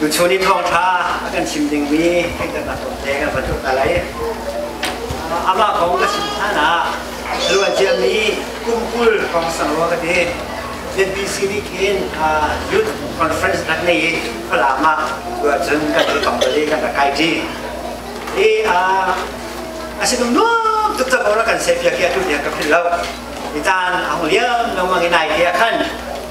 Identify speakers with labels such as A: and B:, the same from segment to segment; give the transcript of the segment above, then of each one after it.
A: Tuchun i thawngṭha a kan chim dingmi theihternak tlawmte kan van tuah ta lai. Amah kong ka chim hlan ah a luanciami kum 20 hrawng sang rua ka ti. ZBC nih khin Youth Conference rak nei i Falam ah cun kan i tong bal i kan rak kai ṭi. I a sinum nuam tuk cang ko rak kan sehpiak i atu tiang ka philh lo. I caan a hung liam lengmang i nai te ah khan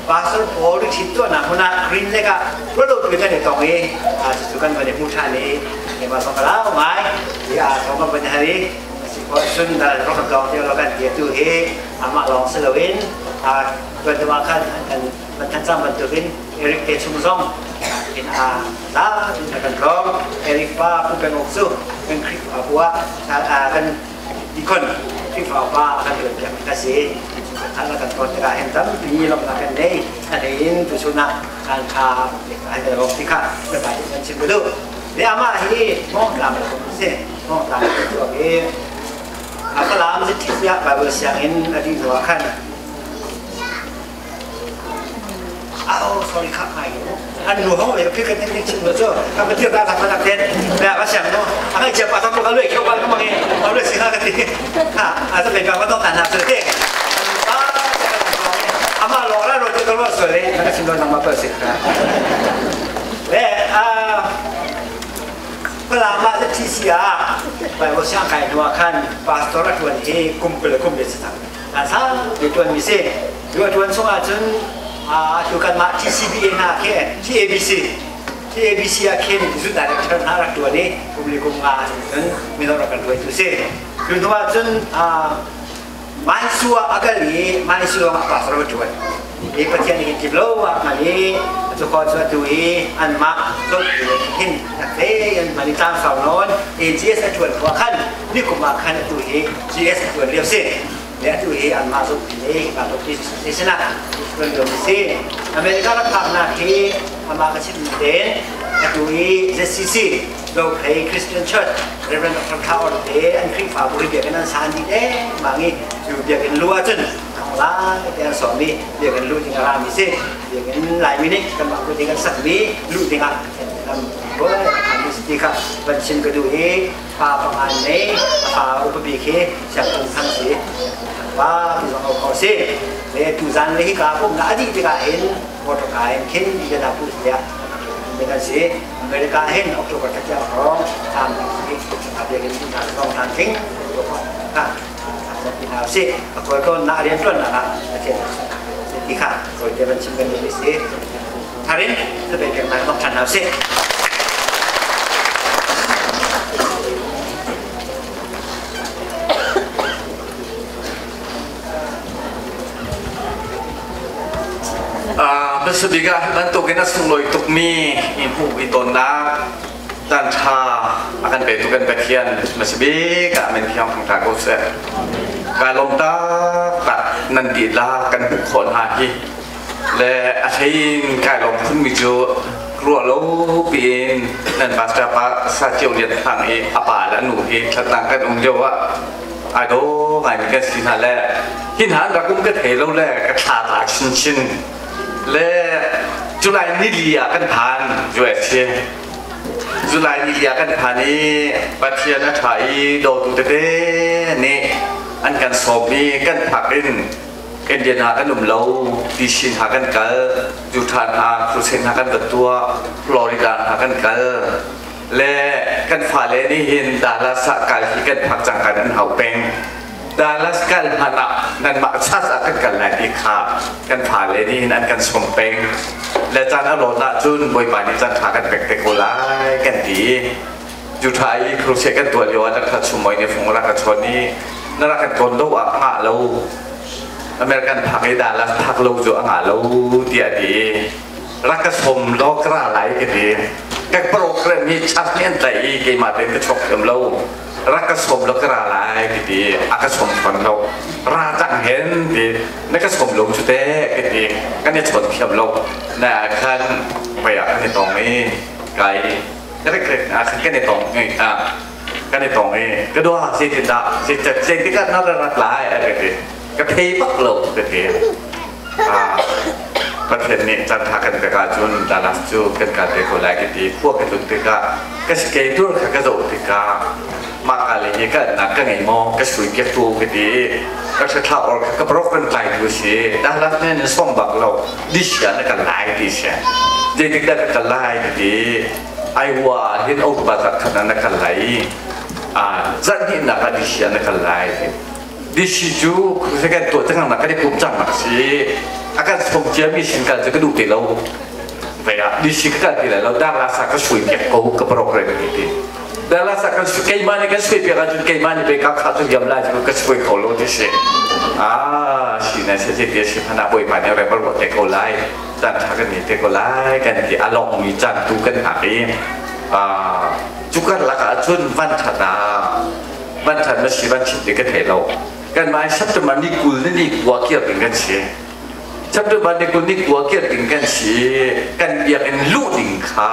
A: Pastor Paul ṭhit tuahnak hmun ah Green Lake ah rualo tu kan i tong i cucu kan van i hmu ṭhan i keimah zong ka lau ngai i a thawng kan van i hal i a si khawh cun dal rak kan tlawng ti lo kan ti atu hi amah lawng si loin tuan deuh ah khan kan van thanh cang bantukin Eric te chung zong in a la kan tlawng. Eric pa Pu Peng Uk cu kan Khrihfabu ah kan Deacon Khrihfa upa kan tuan piak mi si. An kan ton tikah hin tampi lawmhnak kan nei. A hlei in tuchun ah kan tha an kan rawk ti kha na bai kan chim ka duh. Le amah hi Hmawngtlang kum si. Hmawngtlang kan tuak i a Falam zitthit Bible sianginn a dih hnu ah khan Oh, sorry kha ngai an nu ho le phi kan tin chim lo chu ka ma tir da ka ka ten na ka siang no a ngai chia pa ta ka lue kheu ba ka mang e lo si ha ka ti ha a sa pe ka ma to ta na se te ama lo ra ro te ko lo so le na chim lo nang ma pa se ka le a Falam ah TC ah Bible siang kai hnu ah khan pastor a tuan hi kum 20 kum le si cang. An sa ti tuan mi si. Cu a ṭuan chung ahcun atu kanmah TCBA hna khi TABC TABC ah khin zu director hna rak ṭuan i kum li kum nga cun mino rak kan hruaitu si. Cu hnu ahcun Maisua a kal i Maisua ah pastor va ṭuan. Hi Pathian nih tlip lo ah hman i cu khawh cu atu i anmah hin te an hman i tlang sau nawn AGS a ṭuan khawh khan nikum ah khan atu hi GS a ṭuan lio si. Le atu hi anmah zuk hi ka tuk ti sinah ṭuan lio si. America rak phaknak hi amah ka chim tein atu i ZCC Zophei Christian Church Reverend Dr. Thla Or te an Khrihfabu hi biakinn an san dih dengmang i cu biakinn lu ahcun lai te an sawm i biakinn luh ding a rami si. Biakinn Laimi nih kanmah kut in kan sakmi luh dingah lam ti kha van chim ka duh i pa panga nei a fa upa bik hi sianginn thang si pa ti zong ko si le tuzan le hi ka pumnak a dih tikah hin motor ka in khin Indianapolis tiah kan si. America hin October thla tiang hrawng tham hi a biakinn hna zong than tling ha ti hna si a kawl tawn na rian tuan nak ah a thian ti kha kawl te van chim kan duh si tharin sabe pek nak nok than hna si.
B: Hmasabik ah bantukin a sunglawi tukmi i hmuh i tonnak caan ṭha a kan petu kan Pathian hmasabik ah min thiang thangṭha ko seh. Kai lawm taktak nan dihlak kan hmuh khawh hna hi. Le a hlei in kai lawm phunmi cu ruah lo piin nan pastor pa Sa Cio Lian Thang i a pa le a nu hi thlatlang kan um lio ah ai daw ngaimi kan si hna le hi hna an rak um ka thei lo le ka thla tla chinchin le July nili ah kan phan US hi July nili ah kan phan i Pathian a ṭha i dawtu tete nih an kan sawm i kan phak in Indian ah kan um lo DC hna kan kal Utah hna crusade hna kan va tuah Florida hna kan kal le kan fale nih hin Dallas ah kal hi kan phak cang kan an hau peng. Dallas kal hmanh ah nanmah church ah kan kal lai ti kha kan fale nih hin an kan sawm peng. Le caan a lawn ahcun Bawipa nih caan ṭha kan pek te ko lai kan ti. Utah i crusade kan tuah lio ah Dr. Chumoi nih fung rak ka chawn i na rak kan tlawn lo ah a ngah lo. American phak i Dallas phak lo cu a ngah lo tiah a ti. Rak ka sawm law ka ra lai ka ti. Ka program hi chak nih an tlaih i keimah tein ka chuak thiam lo. Rak ka sawm law ka ra lai ka ti. A ka sawm fawn lo. Ra cang hen ti. Na ka sawm lo cu te ka ti. Kan i chawn thiam lo. Na khan pei ah kan i tong i kai kan i tong i kan i tong i ka dua zeitindah zeitikah na rak lai a ka ti. Ka thei bak lo ka ti. Pathian nih caan ṭha kan pek ahcun Dallas cu kan kal te ko lai ka ti. Khua ka tlun tikah ka schedule kha ka zoh tikah mah ka le hi ka nak ka ngei maw ka sui piak tu ka ti. Ka thla or kha ka program tlai tu si. Dallas nih an som bak lo. Disia na kal lai ti si. Zeitik dah ka kal lai ka ti. Iowa hin October khat na kal lai. Zarh hnihnak ah disia na kal lai ti. DC cu kan tuah cang nak kan i pum cang nak si a kan som cia mi sin kal cu ka duh ti lo ve ah DC ka kal ti lai lo Dallas ah ka sui piak ko ka program ti ti Dallas ah kan keimah nih kan sui piak ahcun keimah nih pe ka kha cu yam lai cu ka sui kho lo ti si ah si na se ti si phana bawipa nih rebel ruah te ko lai caan tha kan ni te ko lai kan ti a long mi caan tu kan hak i cu kar lak ah cun van that ah van ṭhan na si van chim ti ka thei lo. Kan mai September ni 20 ni ni kua kir ding kan si. September ni 20 ni kua kir ding kan si. Kan biakinn luh ding kha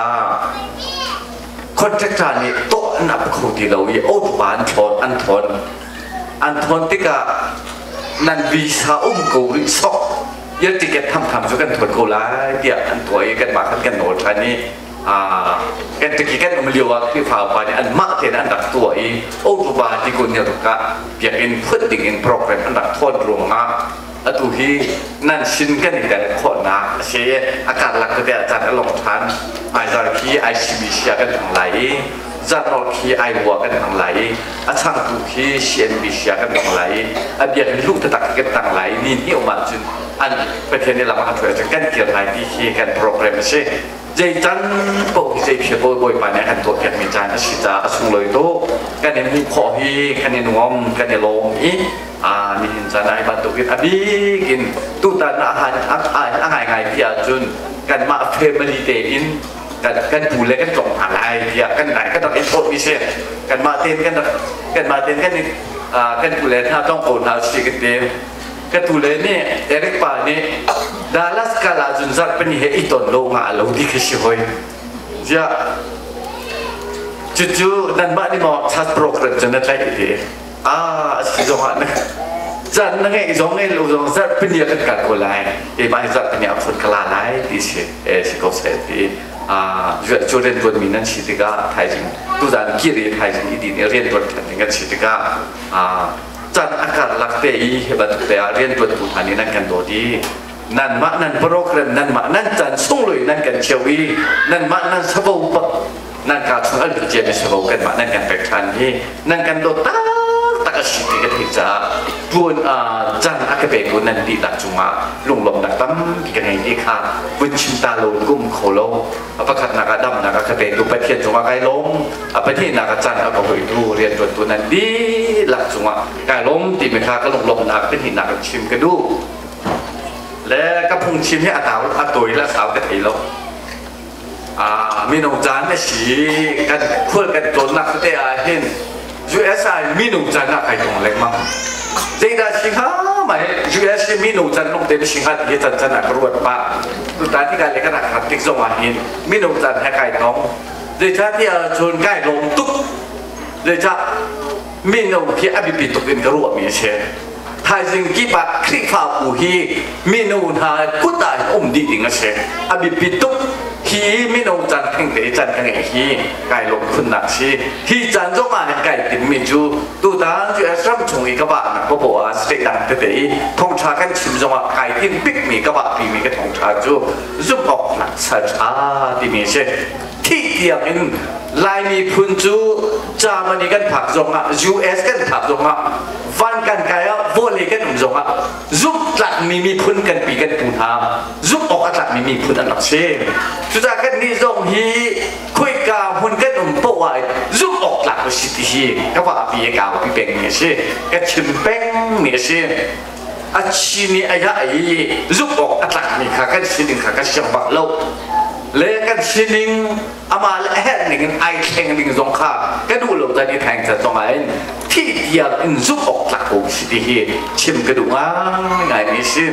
B: contractor nih tawh an ap kho ti lo i otupa an thawn an thawn an thawn tikah nan visa um ko rih sok ya ticket tham tham cu kan thawn ko lai tiah an tuah i kanmah khan kan nawl ṭhan i kan tiki kan um lio ah Khrihfa upa nih anmah tein an rak tuah i Otuba ti kun ah biakinn phut ding in program an rak thawn ruangah atu hi nan sin kan i tel khawhnak a si. A karlak tete ah caan a long ṭhan. Hmaizar khi ICBC ah kan hmang lai i zarhnawr khi Iowa kan hmang lai i a changtu khi CNBC ah kan hmang lai i a biakinn luh taktak khi kan tang lai i ni hnih um ahcun an Pathian nih lam a kan hruai ahcun kan kir lai ti khi kan program a si. Zei can paoh hi zei phia paoh Bawipa nih a kan tuahpiakmi caan a si caah a sunglawi tuk. Kan i hmuh khawh hi kan i nuam, kan i lawm i nihin caan ah hi bantukin a bik in tutan ah a ngaingai ti ahcun kanmah family tein kan pu le kan tlawng hna lai tiah kan ngai kan rak i thawhmi si. Kanmah tein kan rak kanmah tein kan kan pu le hna tlawng ko hna si kan ti. Ka tule nih Eric pa nih Dallas kal ahcun zarhpini he i ton lo nga lo ti khi si hoi. Ziah cucu nanmah nih maw chat program cu na tlaih ti? Ah a si zong ah na zan na ngeih zong ngei lo zong zarhpini ah kan kal ko lai. Keimah hi zarhpini ah phone ka la lai ti si. Eh si ko seh ti. Ah cu rian tuan mi nan si tikah thaizing tuzan kiri thaizing i din i rian tuan than ding kan si tikah ah Can a karlak te i hi bantuk te ah rianṭuantu hna nih nan kan dawt i nanmah nan program nanmah nan can sunglawi nan kan cheu i nanmah nan savo bak nan kaa chung al cia mi savo kanmah nan kan pek ṭhan hi nan kan dawt taktak a si ti ka theih caah tuan can a ka petu nan dihlak cungah lunglawmhnak tampi ka ngei ti kha vun chim ta lo kum kho lo. A pakhatnak ah damnak a ka petu Pathian cungah kai lawm. A pahnihnak ah caan a ka hoitu rianṭuantu nan dihlak cungah kai lawm timi kha ka lunglawmhnak pahnihnak in chim ka duh. Le ka phungchim hi a tau a tawi le a sau ka thei lo. Mino caan a si. Kan khual kan tlawnnak tete ah hin US ah mino caan ah kai tong lengmang. Zeidah si hnga mai US hi mino caan lung te si hnga ti hi can can ah ka ruat pah. Tutan hi kai le ka rak rat tik zong ah hin mino caan he kai tong. Zeicahtiah cun kai lawm tuk. Zeicah mino hi a biapi tuk in ka ruahmi a si. Thaizing kip ah Khrihfabu hi mino hna kut ah hin um dih ding a si. A biapi tuk. Hi mino caan thengte i caan ka ngeih hi kai lawm khunnak si. Hi caan zong ah hin kai timmi cu tutan US ram chung i ka vahnak paoh ah state dang tete i thawngṭha kan chim zong ah kai tim bikmi ka vahpimi ka thawngṭha cu zumh awk tlak sal ṭha timi a si. Thih tiang in Lai miphun cu Germany kan phak zongah US kan phak zongah van kan kai ah vawlei kan um zongah zumh tlakmi miphun kan pi kan pu hna zumh awk a tlakmi miphun an rak si. Cucaah kan nih zong hi khoika hmun kan um poah ah zumh awk tlak a si ti hi ka va pi ka pi pengmi a si, ka chim pengmi a si. A chin i a yah i zumh awk a tlakmi kha kan sining kha kan siang bak lo le kan sining amah le a herh ning in ai thleng ding zong kha ka duh lo tan i theng ca zong ah in thih tiang in zumh awk tlak ko si ti hi chim ka duh ngaingai mi si.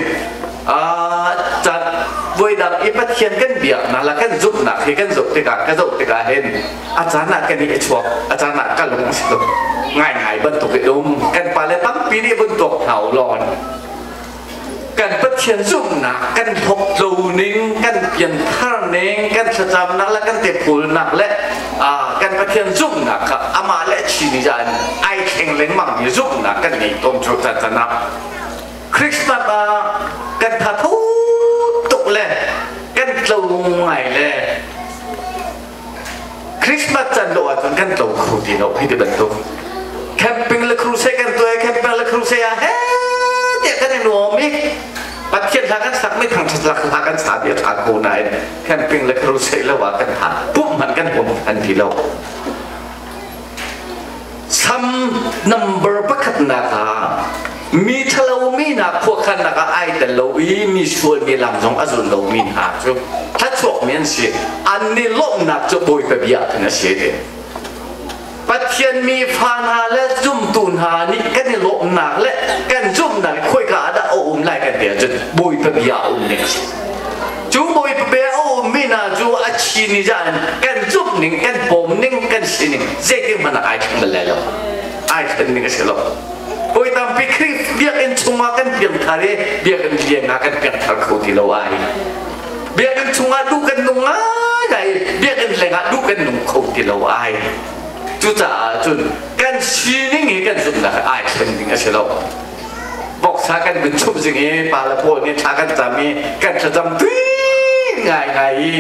B: Can voidang i Pathian kan biaknak la kan zumhnak hi kan zoh tikah ka zoh tikah hin a caan ah kan i a chuak, a caan ah ka lung a si tuk ngaingai bantuk i um. Kan pale tampi nih vun tuak hna u law. Kan Pathian zumhnak kan hlawptlo ning, kan pianthar ning, kan thlacamnak le kan tephulnak le kan Pathian zumhnak kha amah le a chi ni in ai thleng lengmang mi zumhnak kan ngei tawn cu caan caan ah. Christmas ah kan tha tho tuk le kan tlo ngai le Christmas can lo ahcun kan tlo kho ti lo hi ti bantuk. Camping le crusade kan tuah camping le crusade ah he tiah kan i nuam i Pathian hla kan sak mi thangṭhat hla kan sa ti a ṭha ko nain camping le crusade lo ah kan tha pumh hmanh kan huam an ti lo. Sam number pakhatnak ah mi ṭhalo mi hna khuakhannak ah ai tel lo i mi sual mi lam zong a zul lomi hna cu thluachuakmi an si. An i lawmhnak cu Bawipa bia ah khan a si ti. Pathian mi fa hna le zumtu hna nih kan i lawmhnak le kan zumhnak khoika ah dah a um lai kan ti ahcun Bawipa bia a um ning a si. Cu Bawipa bia a ummi hna cu a chi ni zah in kan zumh ning, kan pawm ning, kan sining zeitik hmanh ah ai thleng bal lai lo. Ai thlen ning a si lo. Hawi tampi Khrih biakinn chungah kan piangthar i biakinn liang ah kan piangthar kho ti lo ai. Biakinn chungah duh kan nung ngai biakinn lengah duh kan nung kho ti lo ai. Cucaah cun kan sining hi kan zumhnak ai thlen ding a si lo. Voksa kan vun chumh zing i pa le pawl nih thla kan cam i kan thlacam tui ngaingai i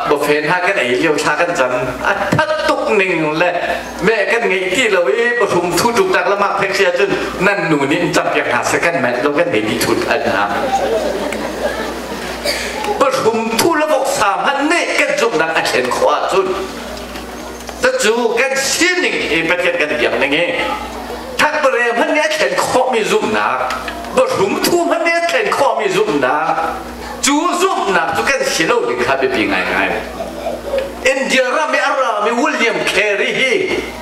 B: buffet hna kan ei lio thla kan cam a that tuk ning le me kan ngeih ti lo i pahrum thu tuk tak lamak phek sia cun nan nu nih in campiak hna se kan manh lo kan hei ti thut an hna pahrum thu le voksa hmanh nih kan zumhnak a thlen khawh ahcun Cucu kan sining hi Pathian kan biak ning hi thakbare hmanh nih a thlen khawhmi zumhnak, bahrum thu hmanh nih a thlen khawhmi zumhnak, cu zumhnak cu kan si lo ding kha biapi ngaingai. India ram i a rami William Carey hi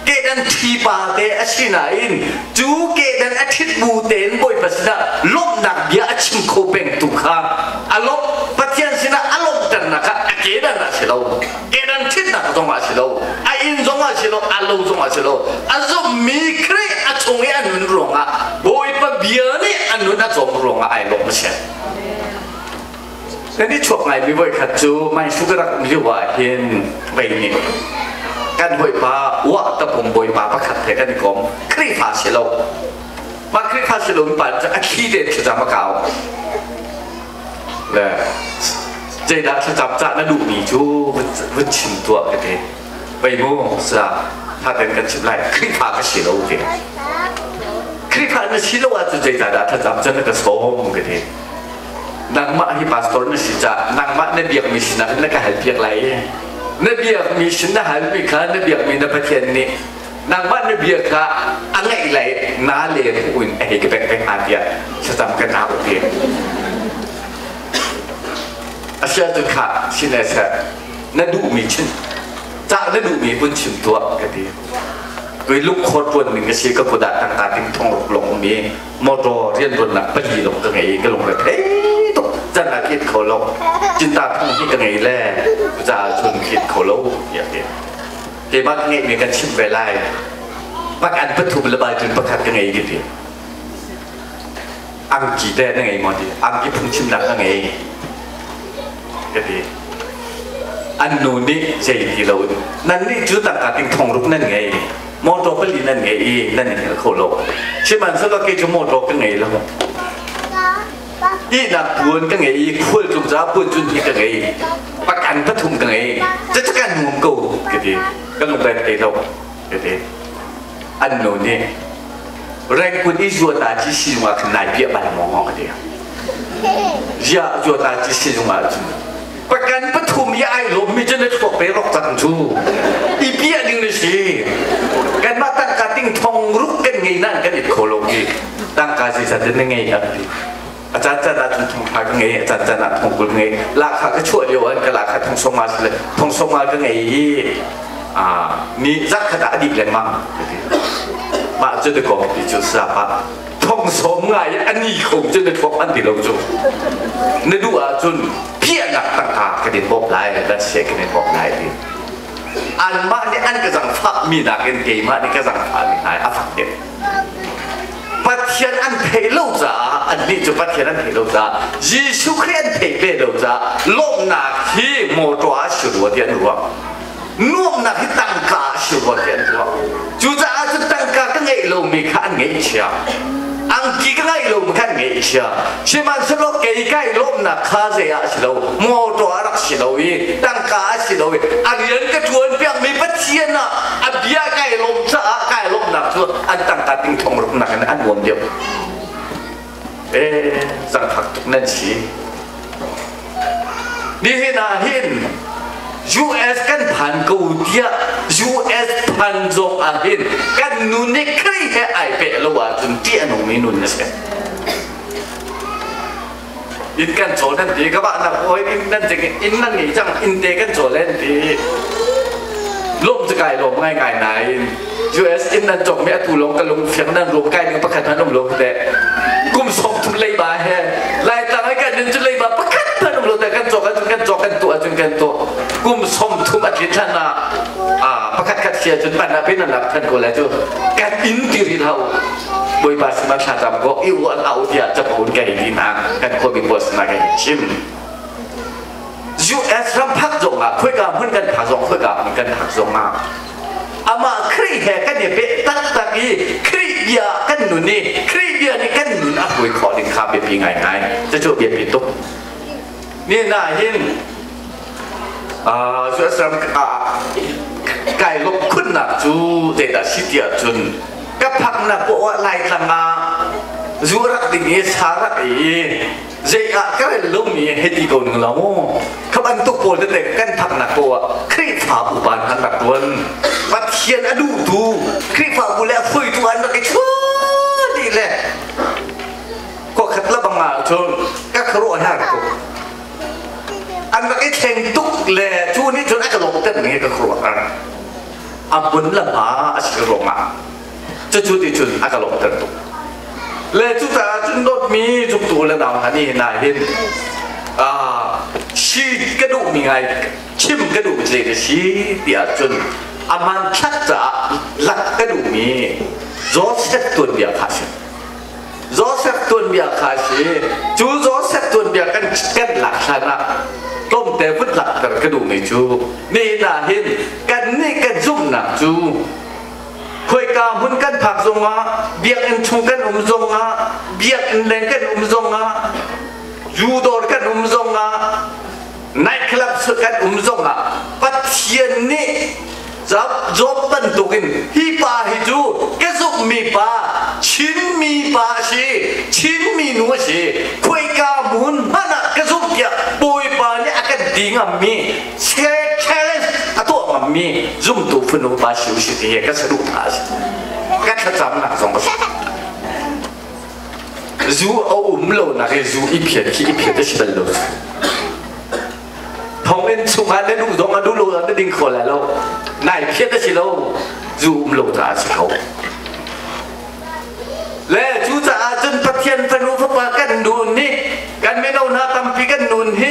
B: kedan thi pa te a si nain cu kedan a ṭhit bu tein Bawipa sinah lawmhnak bia a chim kho pengtu kha a lawmh Pathian sinah a lawmhternak kha a kedan a si lo. Kedan thitnak zong ah si lo, a inn zong ah si lo, a lo zong ah si lo. A zumhmi Khrih a chung i a nun ruangah Bawipa bia nih a nun a cawm ruangah ai lawm a si. Kan i chuak ngaimi voikhat cu Maisu ka rak um lio ah hin vei nih kan hawipa Wah tapung bawipa pakhat he kan i kom. Khrihfa si lo. Mah Khrihfa si lo pa cu a thli te thlacam a kau. Le zeidah thlacam cah na duhmi cu vun chim tuah ka ti. Pei mu sa thaten kan chim lai Khrihfa ka si lo ti. Khrihfa na si lo ahcun zeicahdah thlacam cun na ka sawm ka ti. Nangmah hi pastor na si cah nangmah na biakmi sinah na ka halpiak lai. Na biakmi sin na halmi kha na biakmi na Pathian nih nangmah na bia kha a ngaih lai na le in a hei ka pek pek hnga tiah thlacam kan au ti. Asia cun kha sine seh na duhmi chim cah na duhmi vun chim tuah ka ti. Tui lungkhor tuan ning ka si ka kut ah tangka ting thong ruk long um i motor riantuannak pali long ka ngei ka lungre thei tuk can ah khit kho lo cinta thong hi ka ngei le ca cun khit kho lo tiah ti. Keimah ka ngeihmi kan chimh ve lai. Pakan pathum le baitun pakhat ka ngei ka ti. Angki te na ngei maw ti? Angki phungchimnak na ngei ka ti. An nu nih zei ti lo in nan nih cu tangka ting thong ruk nan ngei. Motor pali nan ngei i nan i hngal kho lo. Sihmanhsehlaw kei cu motor ka ngei lo. Ihnak puan ka ngei i khualtlung ca puan cun hi ka ngei. Pakan pathum ka ngei. Cucu kan nuam ko ka ti. Ka lungre thei lo ka ti. An nu nih rengkun i zuata ci sizung ah khan nai piah bal maw ka ti. Ziah zuata ci sizung ah cun pakan pathum i ai lawm mi cu na thluak pe rok cang cu. I piah ding na si. Kanmah tangka ting thong ruk kan ngei nan kan it kho lo hi. Tangka zeizat in na ngei an ti. A caan caan ah cun thong tha ka ngei, a caan caan ah thong kul ka ngei. Lahkhah ka chuah lio ah ka lahkhah thong sawm nga si le thong sawm nga ka ngei i ni zarh khat ah a dip lengmang ka ti. Mah cu dakaw ti cu sapa thong sawm nga i a ni kho cu na thluak an ti lo cu. Na duh ahcun phiahnak tangka ka din bawk lai, dan se ka din bawk lai ti. Anmah nih an ka zangfah mi nakin keimah nih ka zangfah mi hna a fak deuh. Pathian an theih lo caah, annih cu Pathian an theih lo caah, Jesuh Khrih an theih ve lo caah lawmhnak hi mawṭaw ah si rua ti an ruah. Nuamhnak hi tangka ah si rua ti an ruah. Cucaah cun tangka ka ngeih lomi kha an ngeihchia. Angki ka ngeih lomi kha an ngeihchia. Sihmanhsehlaw kei kai lawmhnak kha zei ah a si lo, mawṭaw ah rak si lo i tangka ah si lo i a rian ka ṭuan piakmi Pathian ah a bia kai lawmh caah kai lawmhnak cu an tangka ting thong ruk nakin an nuam deuh. Eh, zangfak tuk nan si. Nihin ah hin US kan phan ko tiah US phan zong ah hin kan nun nih Khrih he ai peh lo ahcun ṭih a nungmi nun a si. Inn kan caw nan ti ka bah nak oi inn nan cing inn nan ngei cang inn te kan caw len ti lawm cu kai lawm ngai ngai nain US inn nan cawk mi atu lawng ka lung fiang nan ruam kai ding pakhat hmanh um lo te kum 30 leiba he Laitlang ai kan nun cu leiba pakhat hmanh um lo te kan cawk ahcun kan cawk kan tuah ahcun kan tuah kum 30 a tlin than ah pakhat khat sia cun pan ah pin an lak than ko lai cu kan inn ti ri hlah u Bawipa sinah thlacam ko i uan au tiah capo in ka hei ti hna kan khuami pawl sinah ka hei chim US ram phak zong ah khoika hmun kan phak zong khoika hmun kan phak zong ah amah Khrih he kan i peh taktak i Khrih bia kan nun i Khrih bia nih kan nun a hruai khawh ding kha biapi ngaingai cucu biapi tuk ni na hin US ram kai lawmh khunnak cu zeidah si tiah cun ka phaknak poah ah Laitlang ah zu rak ding i sa rak i zei ah ka rel lomi hei ti ko ning lo kha bantuk pawl tete kan phaknak poah Khrihfa upa an rak tuan Pathian a duhtu Khrihfabu le a hruaitu an rak i chuah dih le khuakhat la bang ah cun ka khuaruah har tuk an rak i thleng tuk le cu nih cun a ka lawmhter ning ka khuaruah har a hmun le hma a si ruangah cucu ti cun a ka lawmhter tuk le cucaah cun dawtmi zumtu le nau hna nih na hin si ka duhmi ngai chim ka duh zei ka si tiah cun a hmanthlak caah lak ka duhmi Joseph tuanbia kha si Joseph tuanbia kha a si. Cu Joseph tuanbia kan kan lak hlan ah tlawmte vun langhter ka duhmi cu nihin ah hin kannih kan zumhnak cu khoika hmun kan phak zongah biakinn chung kan um zongah biakinn leng kan um zongah zu dawr kan um zongah night club kan um zongah Pathian nih Job bantukin hi pa hi cu ka zumhmi pa Chinmi pa a si Chinmi nu a si khoika hmun hmanh ah ka zumh tiah Bawipa nih a kan ti ngammi challenge a tuah ngammi zumtu fanu pa si usih ti hi ka saduhthah a si ka thlacamnak zong a si zu a um lo nak i zu i phiat khi i phiat a si bal lo thonginn chungah na duh zong a duh lo na ding kho lai lo nai phiat a si lo zu um lo caah a si ko le cucaah cun Pathian fanu fapa kan nun nih kan mino hna tampi kan nun hi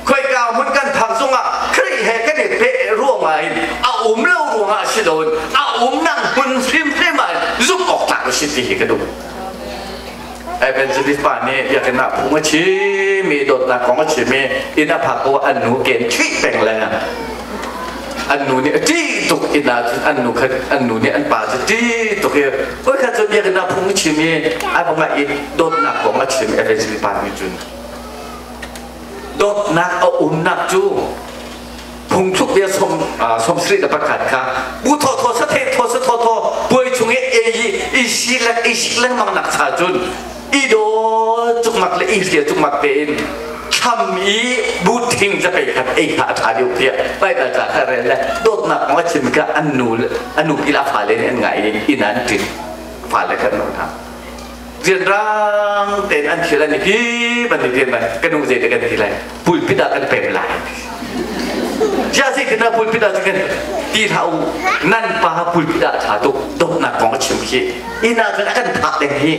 B: khoika hmun kan phak zongah Khrih he kan i peh ruangah hin a um lo ruangah si loin a umnak hmun hrimhrim ah zumh awk tlak a si ti hi ka duh Evangelist pa nih biakinn ah phung a chim i dawtnak kong a chim i inn a phak ko an nu ken ṭih peng le an nu nih a ṭih tuk inn ah cun an nu kha an nu nih an pa cu ṭih tuk i voikhat cu biakinn ah phung a chim i a va ngaih i dawtnak kong a chim evangelist pa nih cun dawtnak a umnak cu phungthluk bia som 71 kha bu thaw thaw sa the thaw sa thaw thaw puai chung i ei i i si lek i sik lengmang nak cha cun i do cukmak le i hria cukmak tein thlam i bu thing zapei khat ei kha a ṭha deuh tiah Baibal ca kha rel le dawtnak kong a chim kha an nu an nu pi la fale nih an ngai i inn an ṭin fale kha an hna rianrang tein an thil an i hi ban i rian ka nu zei kan ti lai pulpit ah kan pem lai Jia zei tina pulpit ah kan ti hlah u nan pa pulpit ah tha tuk dawtnak kong a chim khi inn ah cun a kan thah deng hi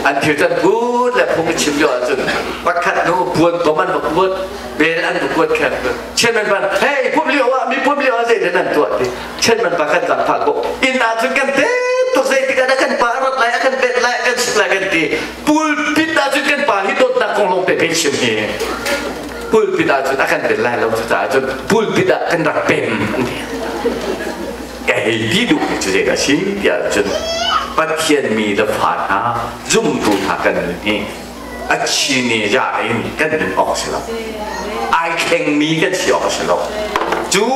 B: an thil can put le phung chim lio ahcun pakhat nu puan tom an va puat bel an va kuat khen chairman ban hey pum lio ah mi pum lio ah zei nan tuah ti chairman pa kan zang phah ko inn ah cun kan te tuk zei chim lai kan ti. Pulpit ah cun kan pa hi dawtnak kong lawng te pe chim hi. Pulpit ah cun a kan tel lai lo, cucaah cun pulpit ah kan rak pem an ti. Ka hei ti duh cu zei a si tiah cun, Pathian mi le fa hna, zumtu hna kan nun hi a chini ja in kan nun awk si lo, ai thlengmi kan si awk si lo. Cu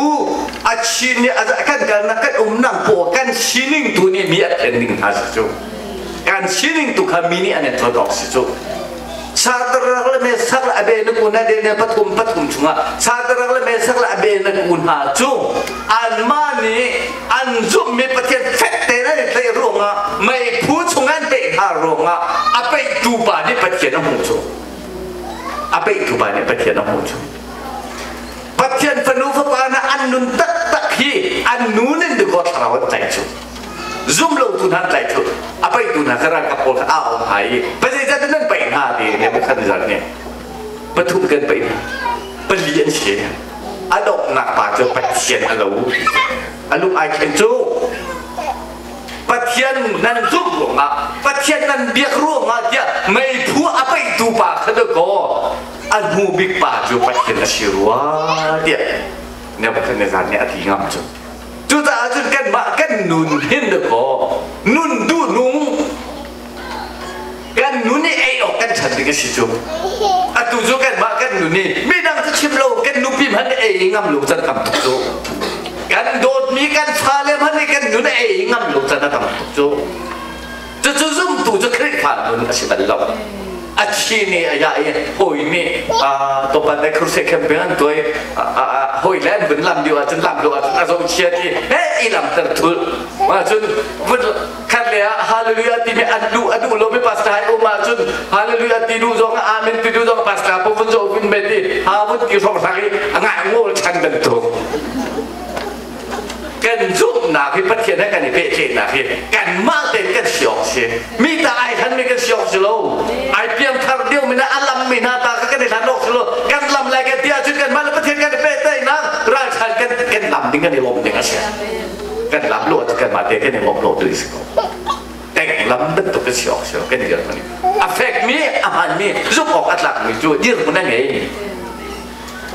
B: a chini kan kalnak, kan umnak paw, kan sining tu nih mi a thlen ding hna si cu. Kan sining tu kha mi nih an in tlot awk si cu. Sadarak le Mesak le Abednego na de ne pathum pathum chungah Sadarak le Mesak le Abednego hna cu anmah nih an zumhmi Pathian fek tein an i tlaih ruangah, meiphu chung an peih hna ruangah, a peihtu pa nih Pathian a hmuh cu, a peihtu pa nih Pathian a hmuh cu. Pathian fanu fapa hna an nun taktak hi an nun in dikaw thlarau an tlaih cu, zum lo tu hna an tlaih cu. A peihtu hna kha ralkap pawl kha a au hna i, "Pazeizat nan peih hna?" ti Nebuchadnezzar nih. "Pathum kan peih hna, pali an si." A donghnak pa cu Pathian a lo, a lung ai thlen cu. Pathian nan zumh ruangah, Pathian nan biak ruangah tiah meiphu a peihtu pa kha dakaw a hnu bik pa cu Pathian a si rua tiah Nebuchadnezzar nih a ti ngam cu. Cucaah cun kanmah kan nun hin dakaw nun duh nung kan nun i ei awk kan chan ding a si cu. Atu cu kanmah kan nun i midang cu chim lo, kan nupi hmanh ei ngam lo can tam tuk cu. Kan dawtmi kan fale hmanh nih kan nun ei ngam lo can a tam tuk cu. Cucu zumtu cu Khrihfa nun a si bal lo. A thi nih a ya i hawi nih topan le crusade campaign an tuai, hawi le an vun lam lio ahcun, lam lio ahcun a zo chia ti he i lam ter thul ma cun vun khat le ah hallelujah timi an duh a duh lomi pastor hai um ahcun, hallelujah ti duh zong, amen ti duh zong, pastor po vun zo vun bet i ha vun ti hrong hrang i a ngai ngol chan bantuk. Kan zumhnak hi, Pathian he kan i pehtlaihnak hi kanmah tein kan si awk si. Mi ta ai hlan mi kan si awk si lo. Ai piangthar deuh mi na a lam mi hna ta kan i hlan awk si lo. Kan lam lai kan ti ahcun, kanmah le Pathian kan i pehtlaihnak ralchan kan lam ding, kan i lawm ding a si. Kan lam lo ahcun kanmah te kan i lawm lo tu si ko. Teng lam bantuk kan si awk si lo. Kan dirhmun a fek mi, a hman mi, zumh awk a tlak mi cu dirhmun a ngei.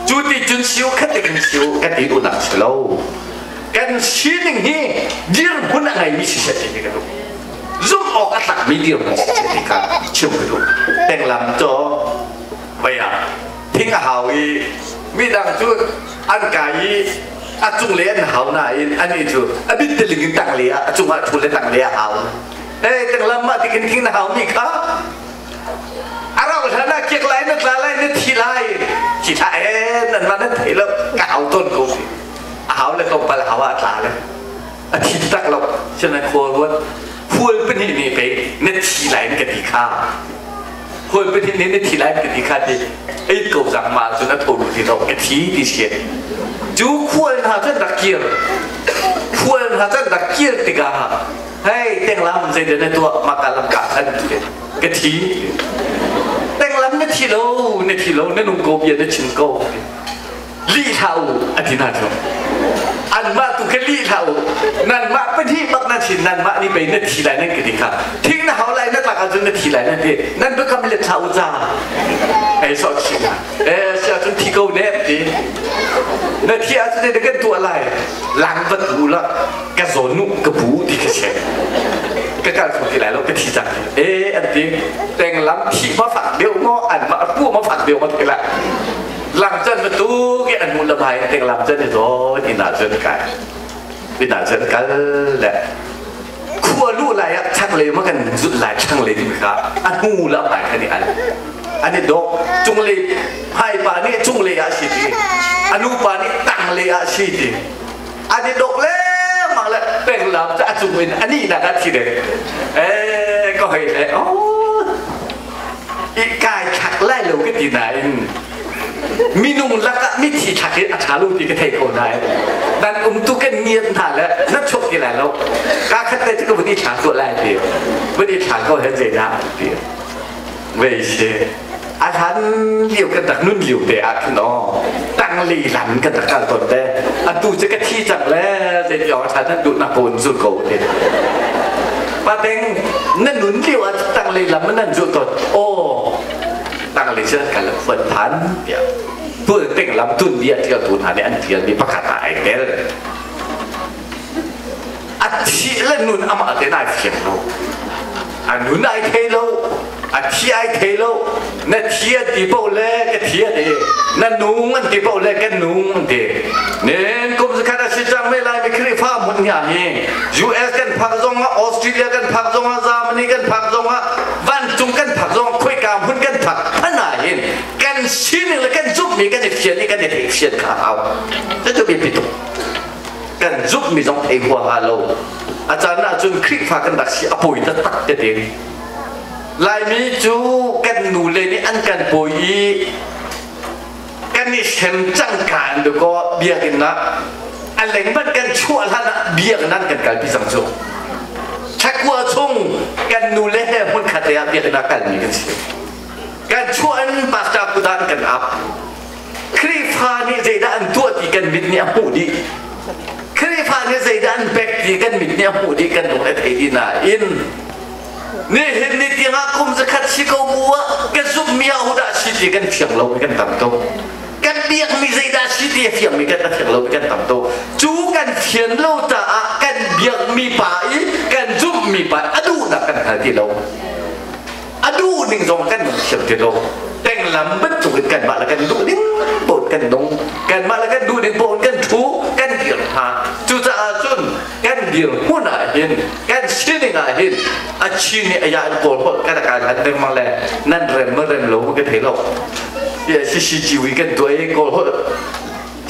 B: Cu ti cun siu khat te kan siu kan ti duhnak si lo. Kan sining hi dirhmun a ngeimi si seh ti hi ka duh. Zumh awk a tlakmi dirhmun si seh ti kha chim ka duh. Tenglam cu vei ah thing a hau i midang cu an kai i a cung le an hau nain ani cu a bit teling in tang le ah, a cungah thu le tang le a hau. Hey, tenglam, mah tikin thing na hau mi kha a rau hlan ah kiak lai, na tla lai, na thi lai. Thi thla e nan ma nan thei lo, ka hau ton ko si. A hau le tlawmpal hau ah a tla le a thi tak lo. Sinan khual ruat khual pahnih nih pei na thi lai in ka ti kha, khual pahnih nih na thi lai in ka ti kha ti ei ko zang ma cu na tho ti lo, ka thi ti si. Cu khual hna cun rak kir, khual hna cun rak kir tikah, "Hei tenglam, zeidah na tuah? Maka lam ka than ka thi." "Tenglam, na thi lo, na thi lo, na nung ko, bia na chim ko. Lih hlah u," a ti hna cu. Anmah tu kha, "Lih hlah u, nanmah pahnih bak na thin, nanmah nih pei na thi lai nan ka ti kha. Thing na hau lai, na tlak ahcun na thi lai nan ti. Nan biakam let hlah u ca." Ei so chi hna eh sia cun thi ko ne ti. "Na thi ahcun na kan tuah lai? Lang vat u la ka zawn nu ka bu ti ka si, ka kal kho ti lai lo, ka thi cang e," an ti. Tenglam thi ma fak deuh maw, an ma pu ma fak deuh ma te la lang chan ma tu ke an mu lam hai. Tenglam chan ni zawn ina cun kai ina cun kal le khua lu lai ah chak le ma kan zut lai thlang le ding kha a hnu la mai kha ni an an i dok. Cung le hai pa nih cung le ah si ti, anu pa nih tang le ah si ti, an i dok lengmang le penglam cu a cung in ani nak ah thi dek eh ka hoi le oh i kai thak lai lo ka ti nain, minung lakah mithi thak hi a ṭha lo ti ka thei ko nain, nan um tu kan ngiat hna le na chuak ti lai lo. Ka khat te cu ka vun i thla tuah lai ti, vun i thla ko hen zeidah ti vei si. A hlan lio kan rak nun lio te ah khin aw tang li lam kan rak kal tawn te. Atu cu ka thi cang le zei ti awk ṭha nan duh nak ko in zul ko te. Pateng na nun lio ah tanglei lam nan zu ton aw tanglei cu kan la phuan than tiah tu teng lam tun bia tial tu hna nih an tial mi pakhat ah ai tel. A thih le nun amah te nai fiang lo. A nun ai thei lo, a thi ai thei lo. Na thi an ti paoh le ka thi a ti. Na nung an ti paoh le kan nung an ti. Nen kum zakhat a si cang me lai mi Khrihfa hmun hna hi US kan phak zong ah Australia kan phak zong ah Germany kan phak zong ah vancung kan phak zong ah khoika hmun kan phak hmanh ah hin kan sining le kan zumhmi kan i fian i kan i theihfian kha hau. Cucu biapi tuk. Kan zumhmi zong thei huaha lo. A caan ahcun Khrihfa kan rak si a pawi taktak tete. Laimi cu kan nule nih an kan pawi i kan i hrem cangka in dakaw biakinn ah a lengmang kan chuah hlan ah biakinn an kan kalpi cang cu. Thakua chung kan nule he hmunkhat te ah biakinn ah kalmi kan si. Kan chuah in pastor kudan kan ap. Khrihfa nih zeidah an tuah ti kan mit nih a hmuh dih. Khrihfa nih zeidah an pek ti kan mit nih a hmuh dih kan lung a thei dih nain nihin ni tiangah kum zakhat si ko bu ah ka zumhmi ahodah si ti kan fiang lo kan tam tuk. Kan biakmi zeidah si ti a fiangmi kan a fiang lo kan tam tuk. Cu kan fian lo caah kan biakmi pa i kan zumhmi pa a duhnak kan hngal ti lo. A duh ning zong kan nung thiam ti lo. Tenglam bantuk in kanmah le kan duh ning paoh kan nung. Kanmah le kan duh ning paoh kan thu, kan dir hna. Cucaah cun kan dirhmun ah hin, kan sining ah hin a chin nih a ya in kawl holh kan kai hlan lengmang le nan rem ma rem lo ka thei lo. CCTV kan tuah i kawl holh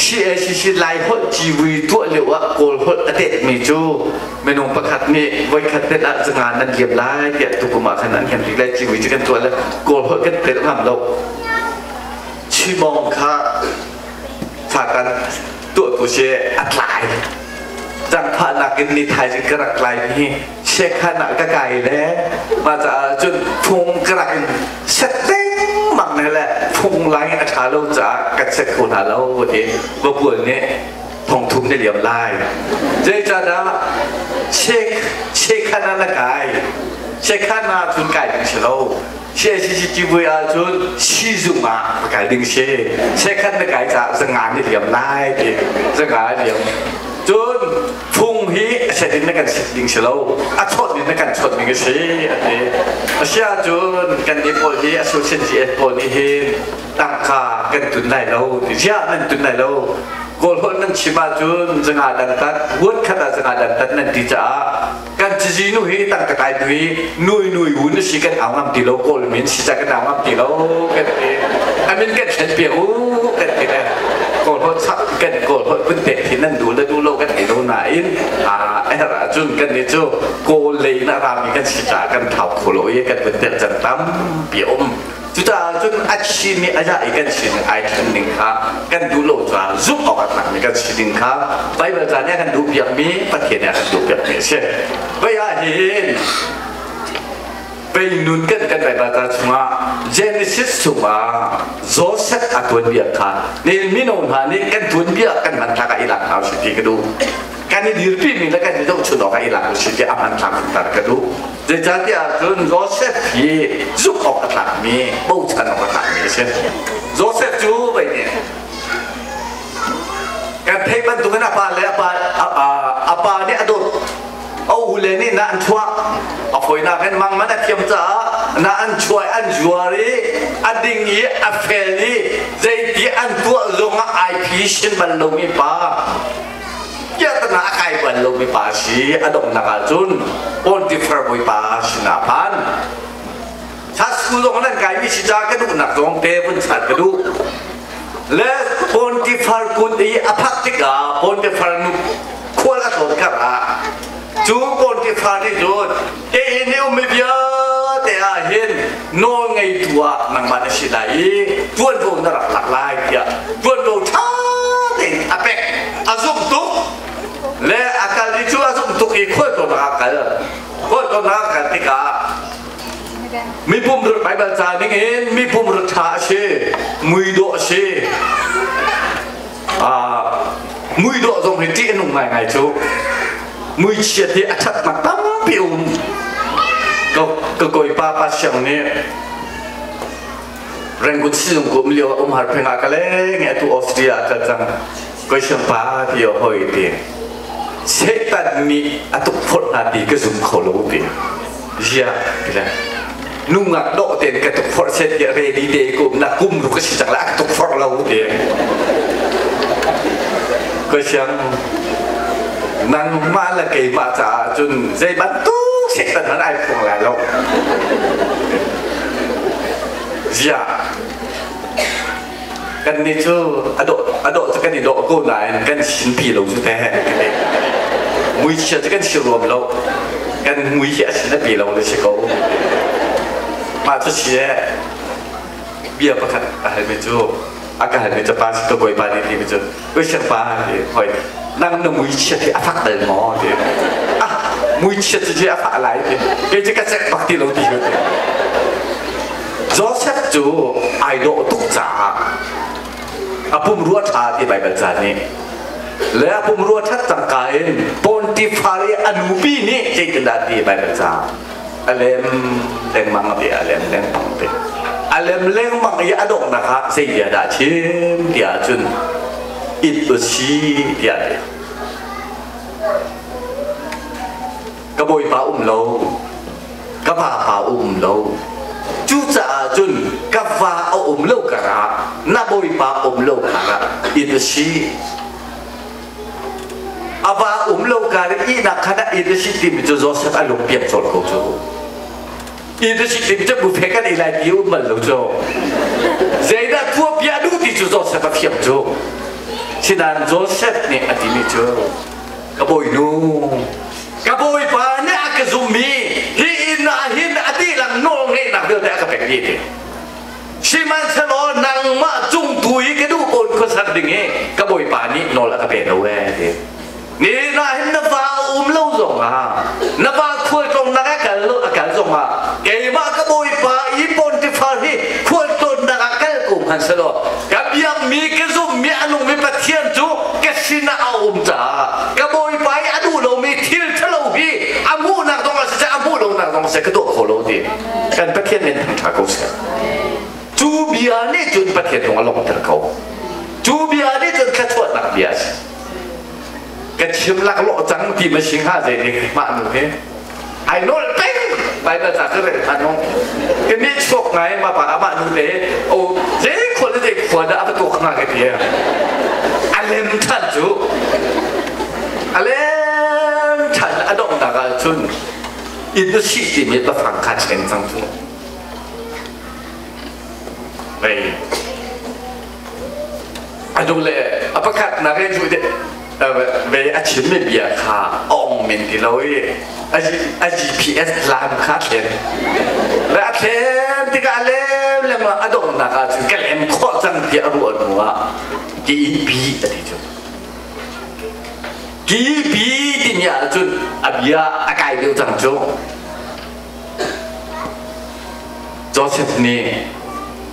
B: CACC Laiholh civui tuah lio ah Kawlholh a tetmi cu minung pakhat nih voikhat tet ah zanga nan liam lai tiah tukum ah khan an kan rik lai civui cu kan tuah le Kawlholh kan tet ngam lo. Chimong kha fatan tuah tu si a tlai. Zangfahnak in ni thaizing ka rak tlai hi Shekhan ah ka kai le mah caah cun phung ka rak in set lengmang ne le phung lai a ṭha lo caah kan set kho hna lo ti vapual nih thongthum ne liam lai. Zeicahdah Sheikh Shekhan ah na kai Shekhan ah cun kai ding si lo. CACC ah cun sizung ah kai ding si. Shekhan na kai caah zanga ni liam lai ti zanga liam. Cun phung hi a set in na kan set ding si lo, a chawt in na kan chawt ding a si a ti. A si ahcun kan nih pawl hi association GS pawl nih hin tangka kan tun lai lo ti ziah nan tun lai lo. Kawl holh nan chim ahcun zanga dantat huat khat ah zanga dantat nan ti caah kan cizi nu hi tangka kai tu hi nui nui wun si kan au ngam ti lo kawl min si ca kan au ngam ti lo kan ti amin kan thlen piak u kan ti le kawl holh chak kan kawl holh vun te thi nan du le du lo kan ei lo nain a er ahcun kan ni cu kawl lei na rami kan si ca kan thau kho lo i kan vun tel chan tampi um. Cucaah cun a chin i a ja i kan sining ai thlen ning kha kan duh lo caah zumh awk a tlakmi kan sining kha Baibal ca nih a kan duhpiakmi Pathian nih a kan duhpiakmi a si. Vei ah hin vei nun kan kan Baibal ca chungah Genesis chungah Joseph a tuanbia kha ni mino hna nih kan tuanbia kan hmanthlak ah i lak hna usih ti ka duh. Kan i dirpi mi le kan i zohchun awk ah i lak usih ti a hmanthlak tar ka duh. Zeicahtiah cun Joseph hi zumh awk a tlakmi, bochan awk a tlakmi a si. Joseph cu vei nih kan theih bantukin a pa le a pa a pa nih a dawt a ule nih na an chuah a fawinak in mang man a thiam caah na an chuah an zuar i a ding i a fel i zeiti an tuah zongah ai phi sin bal lomi pa Piahtana a kai bal lomi pa si a donghnak ahcun Pontifar bawipa sinah a phan. School zong nan kaimi si ca ka duhnak zong te vun chan ka duh. Le Pontifar kun i a phak tikah Pontifar nu khual a tlawn kar ah cu Pontifar nih cun ke inn i ummi vialte ah hin nawl ngeitu ah nangmah na si lai i ṭuanvo na rak lak lai tiah ṭuanvo ṭha tein a pek. A zumh tuk le a kal i cu a zumh tuk i khualtlawnnak ah kal. Khualtlawnnak ah kal tikah mipum Baibal ca ning in mipum ṭha a si, muidawh a si. Muidawh zong hi ṭih a nung ngaingai cu. Muichiat hi a ṭhatnak tam. Tampi um. Ka kawipa pa siang nih Rangoon sizung ko um lio um har pheng ah ka leng atu Austria kal cang. Koi siang pa ti hoi ti. Satan nih a tukforh hna ti ka zum kho lo ti. Zia ti le nungak dawh tein ka tukforh set ti ready te ko na kum ru ka si cang la ka tukforh lo ti. Koi siang nangmah le keimah caah cun zei bantuk Satan hmanh ai phuang lai lo. Zia kan nih cu a dawh a dawh cu kan i dawh ko nain kan sinpi lo cu teh muichia cu kan si ruam lo kan mui hi a sin a pi lo le si ko mah cu si bia pakhat a halmi cu a ka halmi cu pa si ka bawipa nih ti mi cu koi pa ti hoi nang na muichia hi a fak bal maw ti ah muichia cu a fah lai ti kei cu ka cek bak ti lo ti Joseph cu ai dawh tuk caah a pumrua ṭha ti Baibal ca nih le a pumrua ṭhat cangka in Pontifar i a nupi nih zeitindah ti Baibal ca a lem lengmang ti a lem lengmang ti a lem lengmang i a donghnak ah zei bia dah chim ti ahcun it si tiah ti ka bawipa um lo ka vapa um lo cucaah cun ka va a um lo karah na bawipa um lo karah in a si a va um lo kar ihnak khan ah in a si timi cu Joseph a lung piak colh ko cu in a si timi cu buffet kan ei lai ti um bal lo cu zeidah tuah bia duh ti cu Joseph a fiang cu sinain Joseph nih a timi cu ka bawinu ka bawipa nih a ka zummi hi inn ah hin a dihlak nawl ngeihnak vialte a ka pek dih ti sihmanhsehlaw nangmah cung tu i ka duh pawn khuasak ding hi ka bawipa nih nawl a ka pe lo ee ti ni na hin na va a um lo zong ah na va khualtlawng nak a kal lo a kal zong ah keimah ka bawipa i Pontifar hi khualtlawnnak ah kal ko hmanhsehlaw ka biakmi ka zummi a nungmi Pathian cu ka sinah a um caah ka bawipa i a duh lomi thil ṭhalo hi a hmuhnak zong ah siseh a hmuh lonak zong siseh ka tuah kho lo ti kan Pathian min thangṭha ko seh cu bia nih cun Pathian lung a lawmhter ko cu bia nih cun thluachuahnak bia a si ka chim laklawh cang ti ma si hnga zei nih mah nu hi ai nol peng Bible ca ka rel than nong ka nih chuak ngai ma pa amah nu te o zei khua le zei khua dah a va tuak hnga ka ti a lem than cu a lem than a donghnak ah cun in na si timi biafang kha chen cang cu vei a duh le a pakhat nak in ve a chimmi bia kha a ong men ti lo i a GPS lam kha thlen le a thlen tikah a lem lengmang a donghnak ah cun ka lem khawh cang tiah a ruah hnu ah ki bi a ti cu ki bi timi ah cun a bia a kai deuh cang cu Joseph nih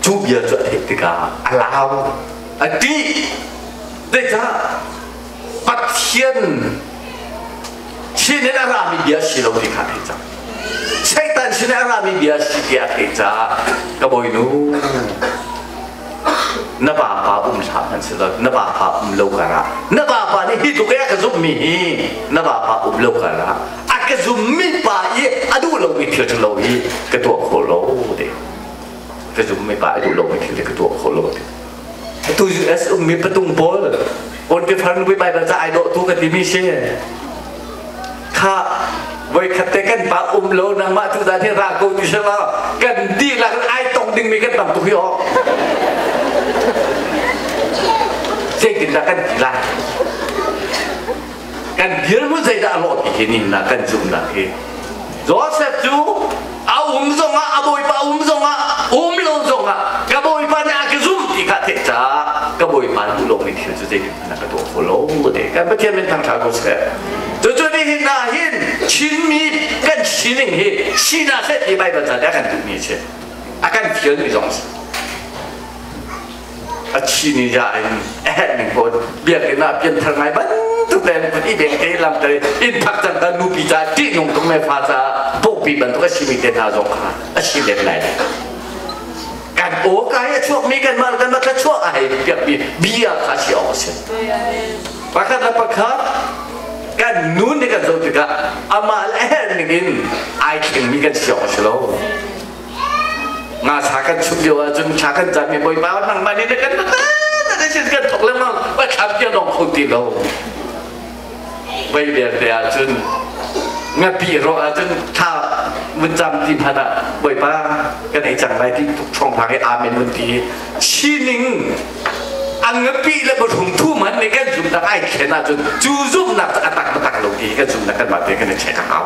B: cu bia cu a theih tikah a lau a ṭih zeicah Pathian sin in a rami bia si lo ti kha a theih cang Satan sin in a rami bia si ti a theih caah ka bawinu na vapa um hlah hmanh si lo na vapa um lo karah na vapa nih hi tluk i a ka zumhmi hi na vapa um lo karah a ka zummi pa i a duh lomi thil ṭhalo hi ka tuah khawh lo ti ka zummi pa a duh lomi thil hi ka tuah khawh lo ti atu US ummi patung pawl Pontifar nupi Bible ca ai dawh tu ka timi si kha voikhat te kan pa um lo nangmah tu zan hi ra ko ti sela kan dihlak ai tong dingmi kan tam tuk hi awk zeitindah kan ti lai kan dirhmun zeidah a lawh ti hi nin na kan zumhnak hi Joseph cu a um zongah a bawipa um zongah um lo zongah ka bawipa nih a ka zumh ti kha theih caah ka bawipa duh lomi thil cu zeitin hmanh a ka tuah kho lo te kan Pathian min thangṭha ko seh cucu nihin ah hin Chinmi kan sining hi sina seh ti Baibal ca nih a kan duhmi a si a kan fialmi zong a si a chi ni ja in a herh ning pawn biakinn ah pianthar ngai bantuk le an i beng te lam te in phak cang ka nupi ca ṭih nung tung le fa ca pawpi bantuk a simi te hna zong kha a si lem lai. Kan aw ka hi a chuakmi kan mah kan mah chuah a hei piakmi bia kha si awk a si. Pakhat le pakhat kan nun nih kan zoh tikah amah le a herh ning in ai thlengmi kan si awk a si lo. Nga sa kan chum lio ahcun thla kan cam i Bawipa nangmah nih na kan kan thok lengmang va thlam tiang dong kho ti lo. Voi vialte ahcun ngapi rawh ahcun thla vun cam ti hmanh ah Bawipa kan ei cang lai ti tuk ṭhawngphang i amen vun ti sining an ngapi le pathum thu man nih kan zumnak ai thlen ahcun cu zumnak cu a tak tak lo ti kan zumnak kan mah te kan i check a hau.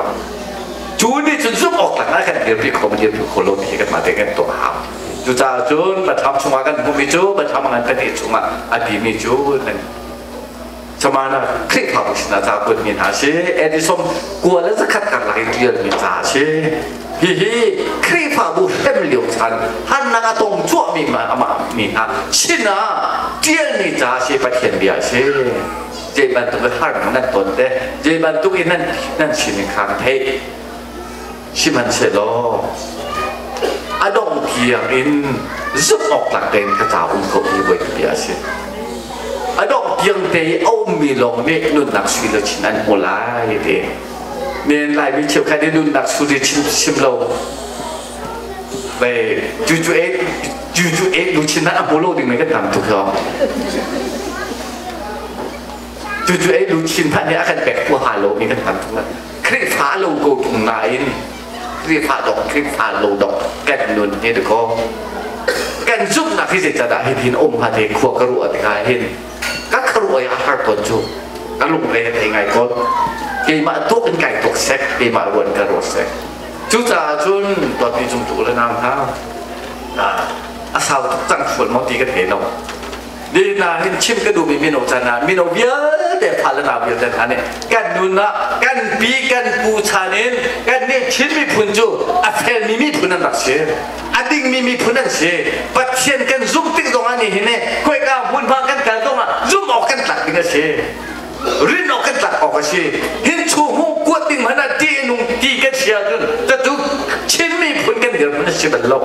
B: Cu nih cun zumh awk tlak ah kan dirpi kho dirpi kho lo ti kan mah te kan tuah a hau. Cucaah cun Bathlam chungah kan hmuhmi cu Bathlam ngan pahnih chungah a timi cu nan Samana Khrihfabu sinah ca kuatmi hna a si. Edison kua le zakhat karlak in ṭialmi ca a si. Hihi Khrihfabu hrem lio chan hannak a tong cuahmi amah mi hna sinah ṭialmi ca a si, Pathian bia a si. Zei bantuk in harnak nan ton te, zei bantuk in nan nan sining kha ka theih. Sihmanhsehlaw a dongh tiang in zumh awk tlak tein ka ca um ko hi Bawipa bia a si. A dongh tiang te i a ummi lawng nih nunnak sui le chin an hmu lai ti. Nihin Laimi cheukhat i nunnak sui le chin chim lo. Ve cu cu e cu cu e lu chin a hmu lo ding kan tam tuk lo. Cu cu e lu chin hmanh nih a kan pek huaha lo mi kan tam tuk lo. Khrihfa lo ko tung nain Khrihfa dok Khrihfa lo dok kan nun hi dakaw kan zumhnak hi zeicadah hitin um hnga te khua ka ruah tikah hin ka kharuah i a har tawn cu ka lungre a thei ngai tawn. Keimah tuak in kai tuak sek, keimah ruah in ka ruat sek. Cucaah cun dawtmi cung tu le nau hna, a sau tuk cang fual maw ti ka thei lo. Ni hna hin chim ka duhmi mino chan ah mino vialte fa le nau vialte hna nih kan nun ah kan pi kan pu chan in kan nih Chin miphun cu a felmi miphun an rak si, a dingmi miphun an si. Pathian kan zumh tik zong ah ni hin khoika hmunhma kan kal zong ah zumh awk kan tlak ding a si, rin awk kan tlak awk a si. Hin chung hung kuat ding hmanh ah ti nung ti kan si ahcun cu Chin miphun kan dirhmun a si bal lo.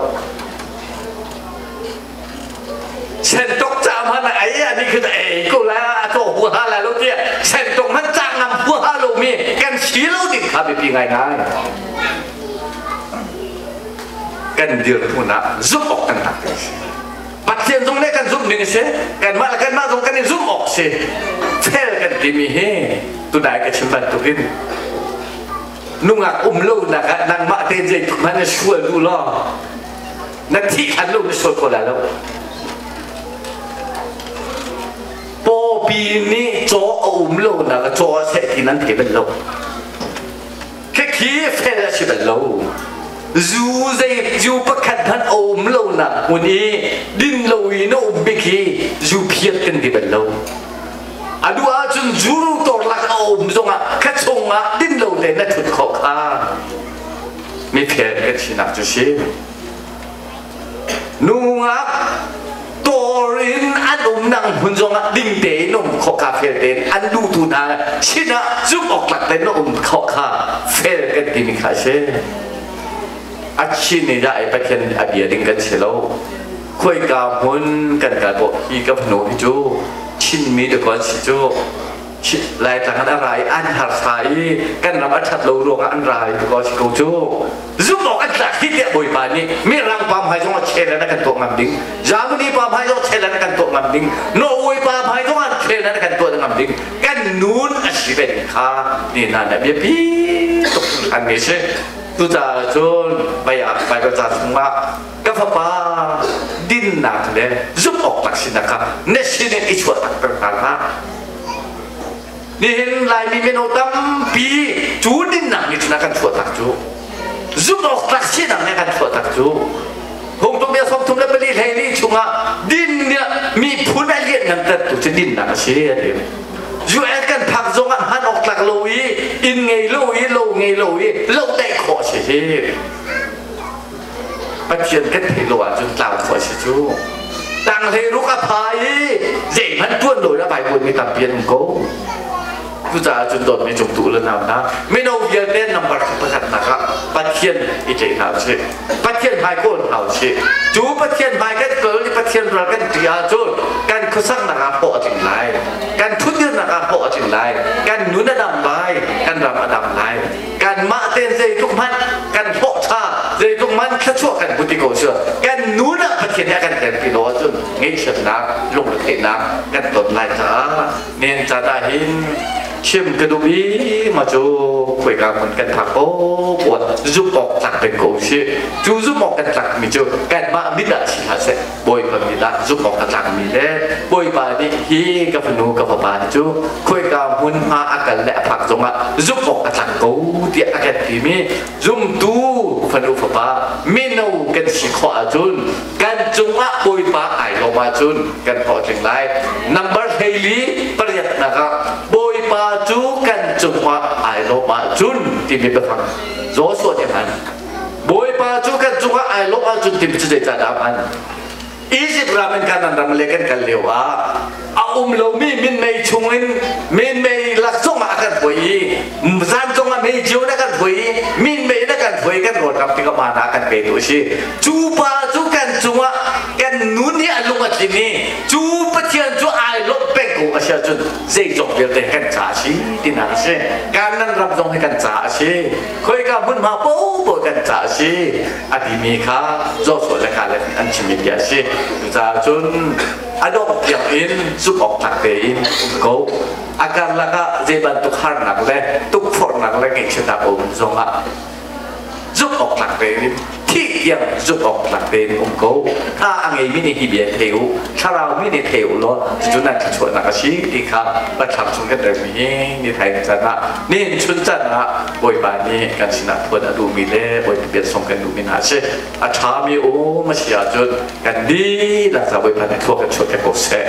B: Sentok ca hmanh ah ei ani khi ei ko la a to huaha la lo tiah sentok hmanh ca ngam huaha lo mi kan si lo ding kha biapi ngai ngai. Kan dirhmun ah zumh awk kan tak ding si. Pathian zong nih kan zumh ding si, kanmah le kanmah zong kan i zumh awk si. Fel kan timi hi tunai ka chim bantukin nungak um lo nak ah nangmah te zeitluk hmanh na sual duh law na thih khan lo na sual kho lai lo. Pawpi nih caw a um lo nak caw a seh ti nan thei bal lo. Khikhi fel a si bal lo. Zu zei zu pakhat hmanh a um lo nak hmun i din lo i na um bik hi zu phiat kan ti bal lo. A duh ahcun zuru tor lak a um zongah kha chungah din lo te na thut khawh kha mifel kan sinak cu si. Nungak tor in an umnak hmun zongah ding tein um khawh kha fel tein an duhtu hna sinah zumh awk tlak tein na um khawh kha fel kan timi kha a si. A chin nih dah ai Pathian a bia ding kan si lo. Khuaika hmun kan kal poh hi ka fanu hi cu Chinmi dakaw an si cu. Laitlang an ra i an harsa i kan ram a ṭhat lo ruangah an ra i ko si ko cu. Zumh awk an tlak hi tiah Bawipa nih Mirang pa hmai zong ah chel an kan tuah ngam ding, Germany pa hmai zong chel an kan tuah ngam ding, Norway pa hmai zong ah chel an kan tuah ngam ding. Kan nun a si ve ding kha ni hna nih biapi tuk an mi si. Cucaah cun Baibal ca chungah ka fapa, dinnak le zumh awk tlak sinak kha na sinin i chuah takter hna hlah. Nihin Laimi mino tampi cu dinnak nih cun a kan chuah tak cu, zumh awk tlak sinak nih a kan chuah tak cu. Phungthluk bia 34 hleili chungah din nih miphun a lianhngantertu cu dinnak a si a ti. UN kan phak zongah hman awk tlak lo i inn ngei lo i lo ngei lo i lo daih khawh a si hi. Pathian kan theih lo ahcun tlau khawh a si cu. Tang hlei ruk a pha i zeihmanh tuan lo in a Bible mi tampi an um ko. Cucaah cun dawtmi cung tu le nau hna, mino vialte number pakhatnak ah Pathian i tlaih hna usih. Pathian hmai kawl hna usih. Cu Pathian hmai kan kawl i Pathian ral kan ṭih ahcun kan khuasaknak ah hlawh a tling lai. Kan thutdirnak ah hlawh a tling lai. Kan nun a dam lai. Kan ram a dam lai. Kanmah tein zeitluk hmanh kan hlawh ṭha, zeitluk hmanh thluachuah kan hmu ti ko sih, kan nun ah Pathian nih a kan telpi lo ahcun ngaihchiatnak, lungretheihnak kan ton lai caah nen caan ah hin chim ka duh i ma cu khuaika hmun kan phak ko puan zumh awk tlak peng ko usih. Cu zumh awk kan tlak mi cu kanmah mit ah si hlah seh, Bawipa mit ah zumh awk a tlak mi le Bawipa nih hi ka fanu ka fapa hi cu khuaika hmun hma a kal le a phak zongah zumh awk a tlak ko tiah a kan timi zumtu fanu fapa mino kan si khawh ahcun, kan cungah Bawipa ai lawm ahcun kan hlawhtling lai. Number 48 nak ah Bawipa cu kan cungah ai lawm ahcun timi biafang Joshua nih hman. Bawipa cu kan cungah ai lawm ahcun timi cu zeicahdah a hman? Egypt ram in Canaan ram le kan kal lio ah a um lomi minmei chungin minmei lak zongah a kan hruai i zan zongah mei cio na kan hruai i minmei na kan hruai, kan rawlṭam tikah mana kan pe tu a si. Cu pa cu kan cungah kan nun hi a lung a tlin i cu Pathian cu ai lawmh peng ko a si ahcun zeizong vialte kan ca a si tinak a si. Kanaan ram zong hi kan ca a si, khoika hmunhma paohpaoh kan ca a si a timi kha Joshua le Caleb nih an chimmi bia a si. Cucaah cun a dongh tiang in zumh awk tlak tein um ko. A karlak ah zei bantuk harnak le tukforhnak le ngaihchiatnak a um zongah zumh awk tlak tein, thih tiang zumh awk tlak tein um ko. Hna a ngeimi nih hi bia thei u, thlarau mi nih thei u law cucu nan thluachuahnak a si ti kha Biathlam chung kan relmi hi ni thai can ah, nihin chun can ah Bawipa nih kan sinah phuan a duhmi le Bawipa bia song kan duhmi hna a si. A ṭhami um a si ahcun kan dihlak ca Bawipa nih thlua kan chuah piak ko seh.